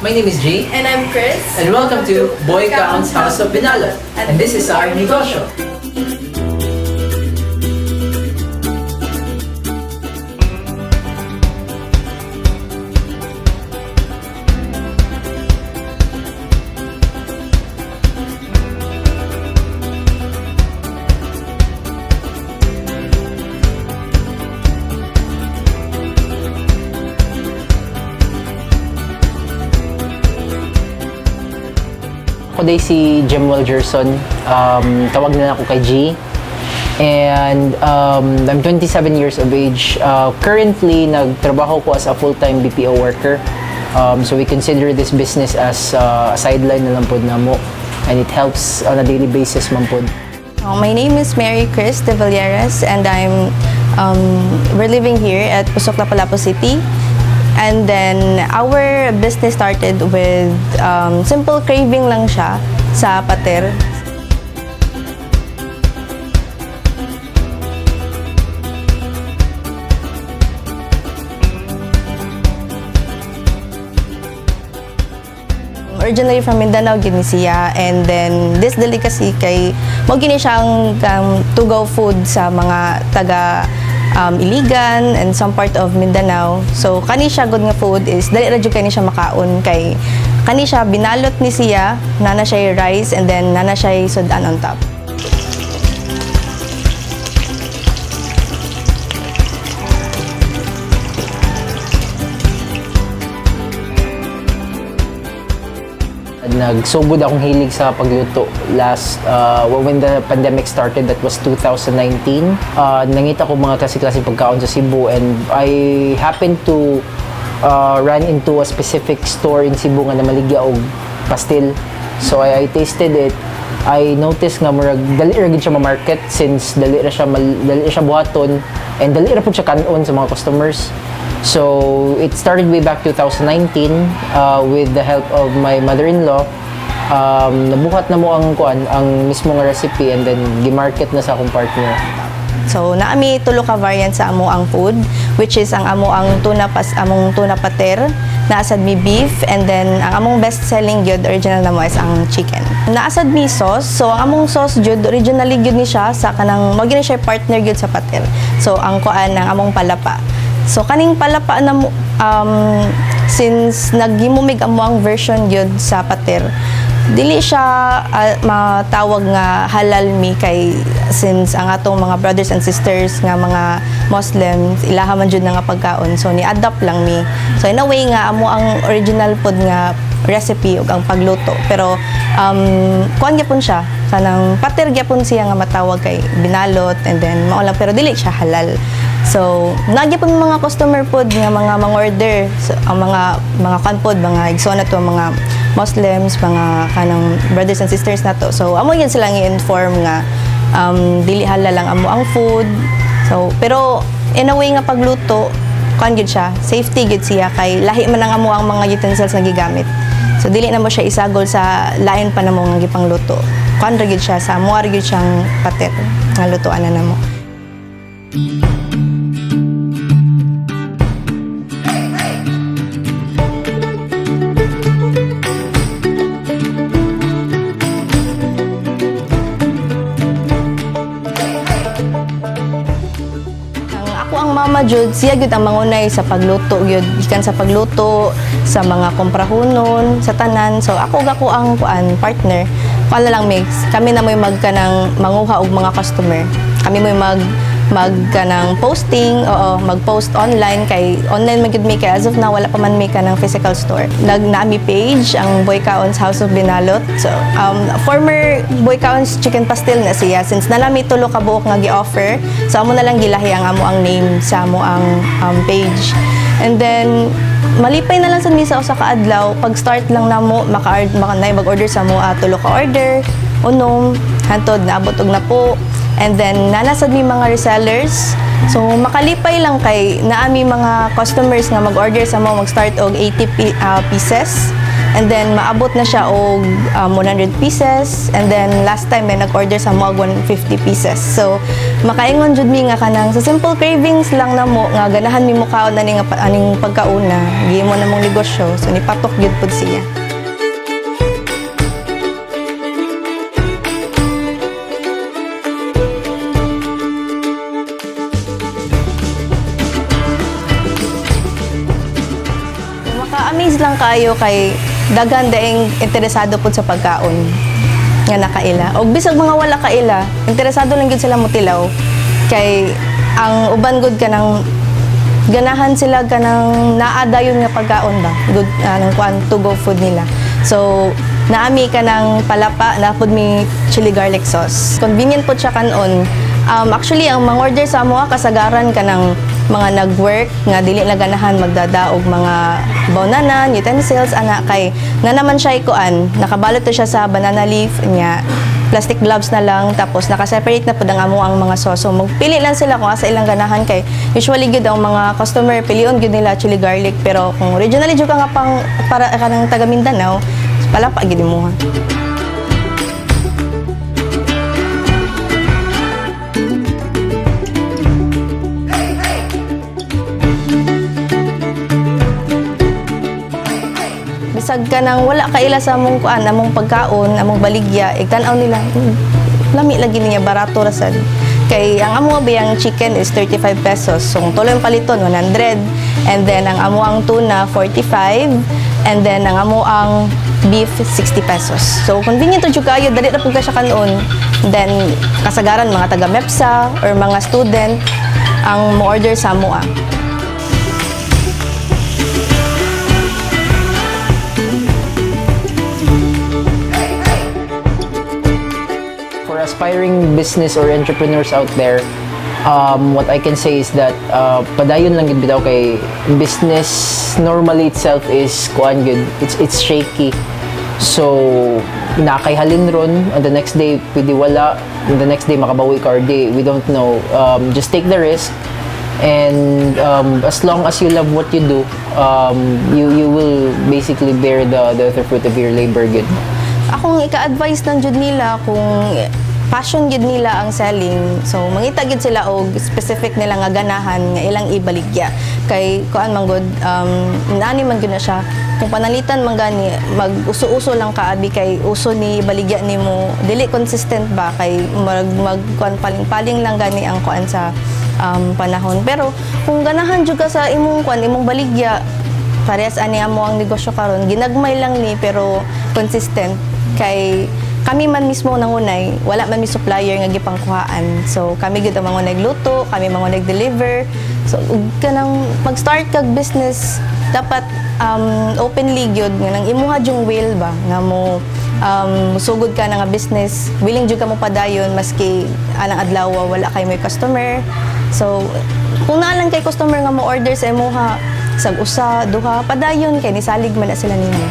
My name is G. And I'm Chris. And welcome to Boy Counts House of Binalot. And this is our negosyo. Ako diay si Jemuel Gerson. Tawag na lang ako kay G. And I'm 27 years of age. Currently, nagtrabaho ko as a full-time BPO worker. So we consider this business as a sideline na lang pod namo. And it helps on a daily basis man pod. My name is Mary Chris de Villeras and I'm we're living here at Pusok, Lapu-Lapu City. And then our business started with simple craving lang siya sa pater. Originally from Mindanao gid ni siya, and then this delicacy kay mao gini siyang to-go food sa mga taga Iligan and some part of Mindanao. So kani siya good nga food is dali ra jud kani siya makaon kay kani siya binalot ni siya, nana siya rice and then nana siya sudan on top. Nagsugod akong hilig sa pagluto last when the pandemic started, that was 2019. Nangita ko mga klase-klase pagkaon sa Cebu and I happened to run into a specific store in Cebu nga namaligya og pastil. So I tasted it. I noticed nga murag dali ra gid siya ma-market since dali ra siya buhaton and dali ra pud siya kanon sa mga customers. So it started way back 2019 with the help of my mother-in-law. Nabuhat na mo ang kuan, ang mismo nga recipe, and then gimarket na sa akong partner. So naami tulo ka variant sa amo ang food, which is ang amo ang tuna pas among tuna pater, naasad mi beef, and then ang among best selling gyud original namo is ang chicken. Naasad mi sauce. So ang among sauce gyud originally gyud ni siya sa kanang mao gyud ni siya partner gyud sa pater. So ang kuan ang among palapa. So kaning palapa na mo, since naghimumig amo ang version gyud sa pater, dili siya matawag nga halal mi kay since ang atong mga brothers and sisters nga mga Muslims, ilaha man jud na nga pagkaon, so ni adapt lang mi. So in a way nga amo ang original pod nga recipe ug ang pagluto, pero kuan gyapon siya, kanang pater gyapon siya nga matawag kay binalot and then mao lang, pero dili siya halal. So nagyapon mga customer pod nga mga mang-order. So, ang mga kan pod, mga igsoon na to, mga Muslims, mga kanang brothers and sisters na to. So amo yun silang i-inform nga dili halal lang amo ang food. So pero in a way nga pagluto, kuan gyud siya, safety gyud siya kay lahi man ang amo ang mga utensils nga gigamit. So dili na mo siya isagol sa lain pa namo nga gipangluto. Kuan ra gyud siya sa amo ra gyud siyang pater nga lutuan na namo. Ang ako ang mama jud, siya gyud ang mangunay sa pagluto gyud, gikan sa pagluto, sa mga komprahonon, sa tanan. So ako gako ang kuan partner. Kuan na lang mix. Kami na mo'y magkanang manguha og mga customer. Kami mo'y mag kanang posting, oo, mag-post online kay online man gyud mi kay as of now wala pa man mi kanang physical store. Nag naami page ang Boy Kaon's House of Binalot. So former Boy Kaon's Chicken Pastil na siya since nanami tulo ka buok nga gi-offer. So amo na lang gilahi ang amo ang name sa amo ang page. And then malipay na lang sa misa usa ka adlaw pag start lang namo maka maka mag-order sa mo tulo ka order unom hantod naabot og napo. And then nanasad mi mga resellers. So makalipay lang kay naami mga customers nga mag-order sa mo, mag-start og 80 pieces. And then maabot na siya og 100 pieces and then last time may nag-order sa mo og 150 pieces. So makaingon jud mi nga kanang sa simple cravings lang namo nga ganahan mi mokaon ani nga aning pagkauna, gihimo namong negosyo, so nipatok gyud pud siya. Maka-amaze lang kayo kay daghan daing interesado pud sa pagkaon nga nakaila. Og bisag mga wala kaila, interesado lang gyud sila motilaw kay ang uban gud kanang ganahan sila kanang naa dayon nga pagkaon ba, good anong kuan, to go food nila. So naami kanang palapa na pud mi chili garlic sauce, convenient pud siya kanon. Actually ang mga order sa amoa kasagaran kanang mga nag-work nga dili na ganahan magdadaog mga bananan, utensils ana, kay na naman siya ikuan, nakabalot to siya sa banana leaf nya, plastic gloves na lang, tapos naka-separate na pud ang amo ang mga sauce. So magpili lang sila kung asa ilang ganahan kay usually gyud ang mga customer pilion gyud nila chili garlic, pero kung originally jud ka nga pang para kanang taga Mindanao, palapa gyud mo. Bisag ka nang wala kaila sa among kuan, among pagkaon, among baligya, igtan-aw nila, lami lagi niya, barato ra sad." Kay ang amo biyang chicken is 35 pesos. So kung tuloy ang paliton, 100. And then ang amo ang tuna, 45. And then ang amo ang beef, 60 pesos. So convenient to jud kayo, dali ra pud ka siya kanon. Then kasagaran mga taga MEPSA or mga student ang mo order sa amoa. For aspiring business or entrepreneurs out there, what I can say is that padayon lang gid bitaw kay business normally itself is kuan gud. It's shaky. So nakay halin ron on the next day pwede wala, on the next day makabawi ka or di, we don't know. Just take the risk and as long as you love what you do, you will basically bear the fruit of your labor good. Akong ika-advise lang jud nila, kung passion jud nila ang selling, so mangita gyud sila og specific nila nga ganahan nga ilang ibaligya kay kuan man gud, nani man gyud na siya, kung panalitan man gani mag uso-uso lang kaabi kay uso ni baligya nimo, dili consistent ba kay mag kuan, paling-paling lang gani ang kuan sa panahon. Pero kung ganahan jud ka sa imong kuan, imong baligya, parehas ani amo ang negosyo karon, ginagmay lang ni pero consistent kay kami man mismo nangunay, wala man mi supplier nga gipangkuhaan. So kami gyud ang mangunay luto, kami mangunay deliver. So ug kanang pag-start kag business dapat openly gyud nga nang imuha jung will ba nga mo sugod ka na nga business, willing jud ka mo padayon maski anang adlaw wala kay may customer. So kung naa lang kay customer nga mo order sa imuha sag usa, duha, padayon kay nisalig man na sila nimo.